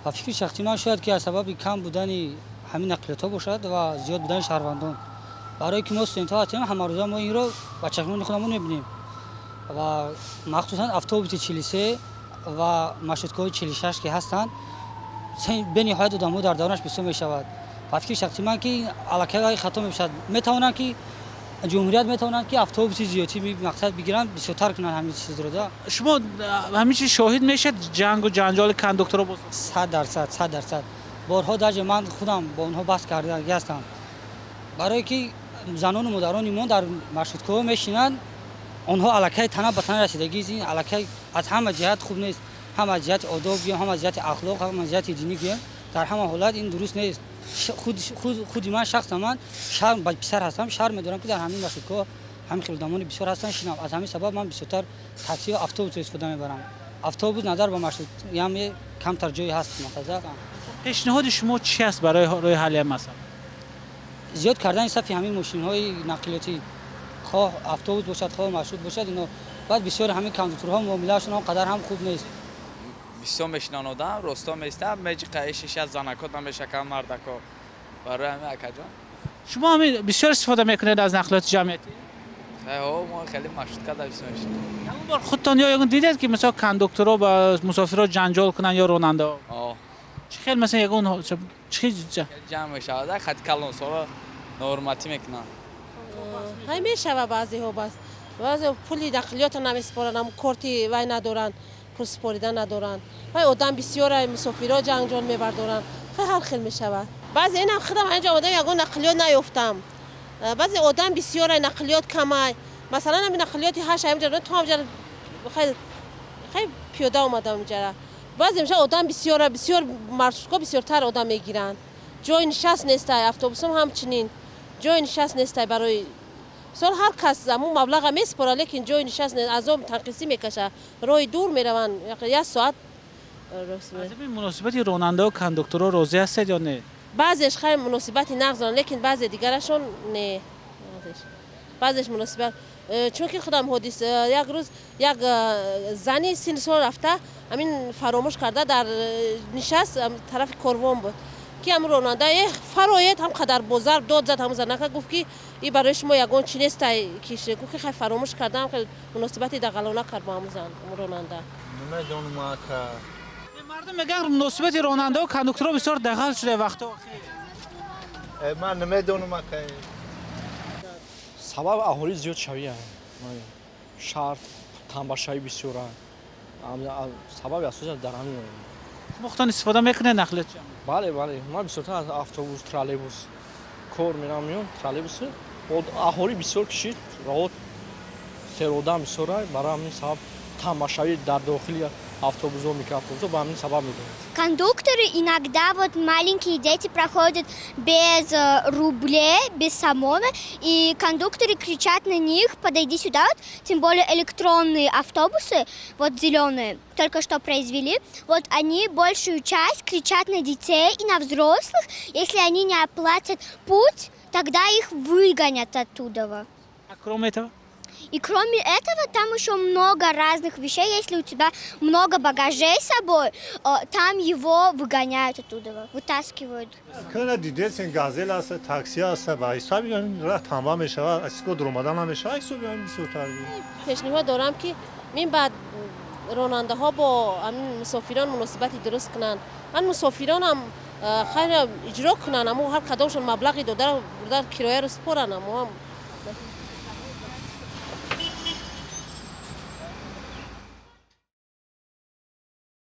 Ба фикри шахсии ман, шояд ки аз сабаби кам будани ҳамин нақлиётҳо бошад ва зиёд будани шаҳрвандон. Барое ки мо студентҳо ҳастем, ҳамарӯза мо инро ба чашмони худамон мебинем ва махсусан автобуси 43 ва маршруткаҳои 46, ки ҳастанд, бениҳоят одамҳо дар давронаш бисёр мешавад. Ба фикри шахсии ман, ки аллакай хато мешавад. Метавонанд ки ҷумҳурият метавонанд ки автобуси зиёдтӣ мақсад бигиранд, бисёртар кунанд ҳамин чизро да. Шумо ҳамин чиз шоҳид мешавед, ҷангу ҷанҷоли кондукторо боз? 100%, 100%. Борҳо даже ман худам бо онҳо баҳс кардагӣ ҳастам, барое ки занону модарони мо дар маршруткаҳо мешинанд, онҳо аллакай тана ба тана расидагӣ. Ин аллакай аз ҳама ҷиҳат хуб нест, ҳам аз ҷиҳати одоб гӯем, ҳам аз ҷиҳати ахлоқ, ҳам аз ҷиҳати динӣ гӯем, дар ҳама ҳолат ин дуруст нест. Худи ман шахсан, ман шарм, писар ҳастам, шарм медорам, ки дар ҳамин маршруткаҳо ҳамин хел одамони бисёр ҳастанд, шинам. Аз ҳамин сабаб ман бисёртар такси ва автобусро истифода мебарам. Автобус назар ба маршрут яме камтар ҷое ҳаст мақсада. Пешниҳоди шумо чи аст барои роҳи ҳалли ин масъала? Зиёд кардани сафи ҳамин мошинҳои нақлиётӣ, хоҳ автобус бошад, хоҳ маршрут бошад. Ино баъд бисёри ҳамин кондукторҳо муомилаашон он қадар ҳам хуб нест. Бисёр мешинан, одам росто меистад, меҷиқа, шиша занако намешака, мардако. Барои ҳамин, акаҷон. Шумо ҳамин бисёр истифода мекунед аз нақлиёти ҷамъиятӣ? Ҳо, мо хеле маршрутка да бисёр мешинем. Ягон бор худтон ё ягон дидед, ки мисол кондукторо ба мусофиро ҷанҷол кунанд ё ронандаҳо? О. Чӣ хел, масалан, ягон чӣ? Ҷамъ мешавад, хати калонсоро ноҳурматӣ мекунанд. Ҳай, мешава баъзеҳо, бас баъзе пули нақлиётро намесупоранд, ам корти вай надоранд, пул супорида надоранд. Вай одам бисёра, мусофиро ҷангҷол мебардоранд. Хай, ҳар хел мешавад. Баъзе инам худам инҷа омадам, ягон нақлиёт наёфтам. Баъзе одам бисёра, нақлиёт камай. Масалан, ами нақлиёти ҳашт ҳаминҷа то ҳамҷа, хай хай пиёда омадам инҷара. Баъзе меша одам бисёра, бисёр маршрутка бисёртар одам мегиранд, ҷои нишаст нестай. Автобусам ҳамчунин, ҷои нишаст нестай. Барои мисол, ҳар кас ҳамун маблаға месупорад, лекин ҷои нишаст, азоб танқисӣ мекашад, роҳи дур мераванд, як соат. Аз ин муносибати ронандаҳо, кондукторо розӣ ҳастед ё не? Баъзеш хай муносибати нағз доранд, лекин баъзе дигарашон не. Баъзеш муносибат, чунки худам ҳодис, як рӯз як зани синну сол рафта, ҳамин фаромӯш карда дар нишаст, тарафи Корвон буд, ки ҳамн ронанда э фароед, ҳам қадар бо зарб дод зад. Ҳамн занака гуфт, ки и барои шумо ягон чи нестай, ки гуфт, ки хай фаромӯш кардам. Хел муносибати дағалона кард бо ҳамн зан ронанда. Намедонам, ака. Мардум мегӯянд, муносибати ронандаҳо, кондукторо бисёр дағал шуда вақто. Ман намедонам, ака. Сабаб аҳолӣ зиёд шавия, шаҳр тамбашавӣ бисёра, сабаби асосӣ дар ҳамин. Шумо худтон истифода мекунед нақлиёти ҷамъиятӣ? Бале, ман бисёртар аз автобус, троллейбус кор мерам, меём троллейбус. Аҳолӣ бисёр кишид, роҳот серодам бисёра, барои ҳамин сабаб тамбашавӣ дар дохили автобусо, микроавтобусо, ба ҳамин сабаб медонам. Кондукторы иногда, вот маленькие дети проходят без рублей, без сомона, и кондукторы кричат на них: «Подойди сюда», вот, тем более электронные автобусы, вот зеленые, только что произвели, вот они большую часть кричат на детей и на взрослых, если они не оплатят путь, тогда их выгонят оттуда. А кроме этого? И кроме этого, там еще много разных вещей. Если у тебя много багажей с собой, там его выгоняют оттуда, вытаскивают. Кана дидесен, газел аст, такси аст, ба ҳисоби ҳамин роҳ тамба мешавад, аз истгоҳ дуромадан намешавад, ҳисоби ҳамин бисёртар. Пешниҳод дорам, ки мин баъд ронандаҳо бо ҳамин мусофирон муносибати дуруст кунанд, ман мусофиронам хайр иҷро кунанд, амо ҳар кадомшон маблағи дода бурда кирояро супоранд, амо ҳам.